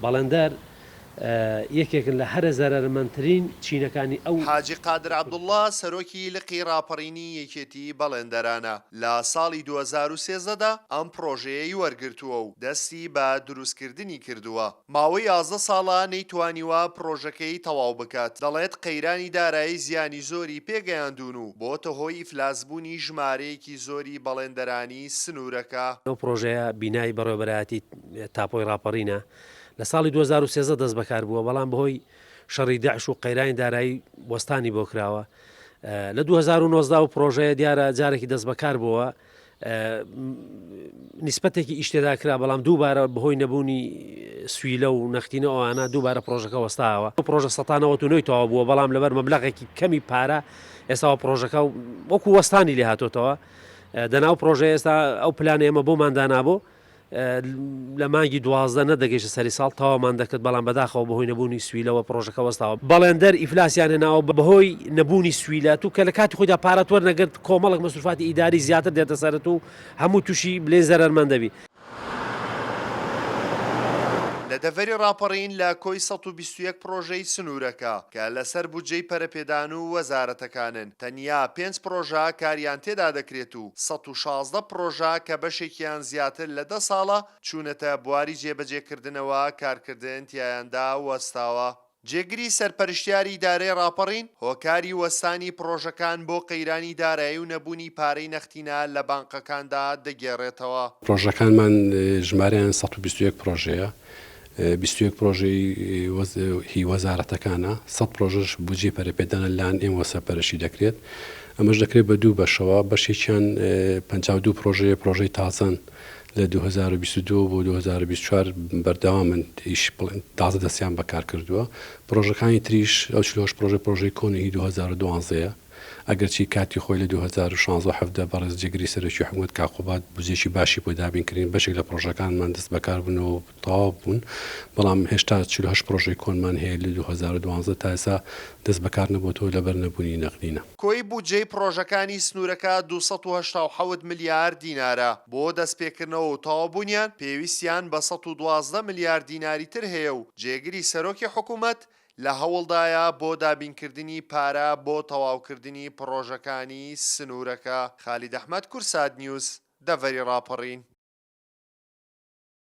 بەڵێندەر یەکێکن لە هەرە زەرەرمەندترین چینەکانی ئەو. حاجی قادر عەبدوڵڵا، سەرۆکی لقی ڕاپەڕینی یەکێتی بەڵێندەرانە، لە ساڵی 2013 دا ئەم پڕۆژەیەی وەرگرتووە و دەستی بە دروستکردنی کردووە. ماوەی 11 ساڵە نەیتوانیوە پڕۆژەکەی تەواو بکات، دەڵێت قەیرانی دارایی زیانی زۆری پێگەیاندوون و بۆتە هۆی ئیفلاسبوونی ژمارەیەکی زۆری بەڵێندەرانی سنوورەکە. ئەو پڕۆژەیە بینای بەڕێوەبەرایەتی تاپۆی ڕاپەڕینە لە ساڵی 2013 دەست بەکار بووە، بەڵام بەهۆی شەڕی داعش و قەیرانی دارایی وەستانی بۆ کراوە. لە 2019 ئەو پڕۆژەیە دیارە جارێکی دەست بەکار بووە، نیسبەتێکی ئیش تێدا کرا، بەڵام دووبارە بەهۆی نەبوونی سویلە و نەختینە ئەوانە دووبارە پڕۆژەکە وەستاوە. پڕۆژە 199 تەواو بووە، بەڵام لەبەر مەبلەغێکی کەمی پارە ئێستاوە پڕۆژەکە وەکو وەستانی لێ هاتۆتەوە. دەنا ئەو پڕۆژەیە ئێستا ئەو پلانە ئێمە بۆمان دانابوو لە مانگی 12 نەدەگەیشتە سەری ساڵ تەواومان دەکرد، بەڵام بەداخەوە بەهۆی نەبوونی سویلەوە پڕۆژەکە وەستاوە. بەڵێندەر ئیفلاسیان هێناوە بەهۆی نەبوونی سویلە، تو کە لە کاتی خۆیدا پارەت وەرنەگرت کۆمەڵێک مەسروفاتی ئیداری زیاتر دێتە سەرت و هەموو تووشی بلێن زەرەرمەند دەبی. لە دەڤەری ڕاپەڕین لە کۆی 121 پڕۆژەی سنوورەکە کە لەسەر بودجەی پەرەپێدان و وەزارەتەکانن، تەنیا پێنج پڕۆژە کاریان تێدا دەکرێت و 116 پڕۆژە کە بەشێکیان زیاتر لە دە ساڵە چوونەتە بواری جێبەجێکردنەوە کارکردن تیایاندا وەستاوە. جێگری سەرپەرشتیاری ئیدارەی ڕاپەڕین، هۆکاری وەستانی پڕۆژەکان بۆ قەیرانی دارایی و نەبوونی پارەی نەختینە لە بانقەکاندا دەگێڕێتەوە. پڕۆژەکانمان ژمارەیان 121 پڕۆژەیە، 21 پڕۆژەی هی وەزارەتەکانە، 100 پڕۆژەش بودجەی پەرەپێدانە لەلایەن ئێمەوە سەرپەرشتی دەکرێت، ئەمەش دەکرێت بە دوو بەشەوە، بەشێکیان 52 پڕۆژەیە پڕۆژەی تازەن، لە 2022 بۆ 2024 بەردەوامن ئیش بڵێن تازە دەستیان بە کار کردووە پڕۆژەکانی تریش ئەو 48 پڕۆژە پڕۆژەی کۆنی هی 2012 یە ئەگەرچی کاتی خۆی لە 2016 و 17 بەڕێز جێگری سەرۆکی حکومەت کاک قوباد بودجەیەکی باشی بۆ دابین کردین بەشێک لە پڕۆژەکانمان دەست بەکار بوون و تەواو بوون بەڵام هێشتا 48 پڕۆژەی کۆنمان هەیە لە 2012 تا ئێستا دەست بەکار نەبۆتەوە لەبەر نەبوونی نەغدینە. کۆی بودجەی پڕۆژەکانی سنوورەکە 287 ملیار دینارە، بۆ دەستپێکردنەوە و تەواوبوونیان پێویستیان بە 112 ملیار دیناری تر هەیە و جێگری سەرۆکی حکومەت لە هەوڵدایە بۆ دابینکردنی پارە بۆ تەواوکردنی پڕۆژەکانی سنوورەکە. خالید ئەحمەد، کوردسات نیوز، دەڤەری ڕاپەڕین.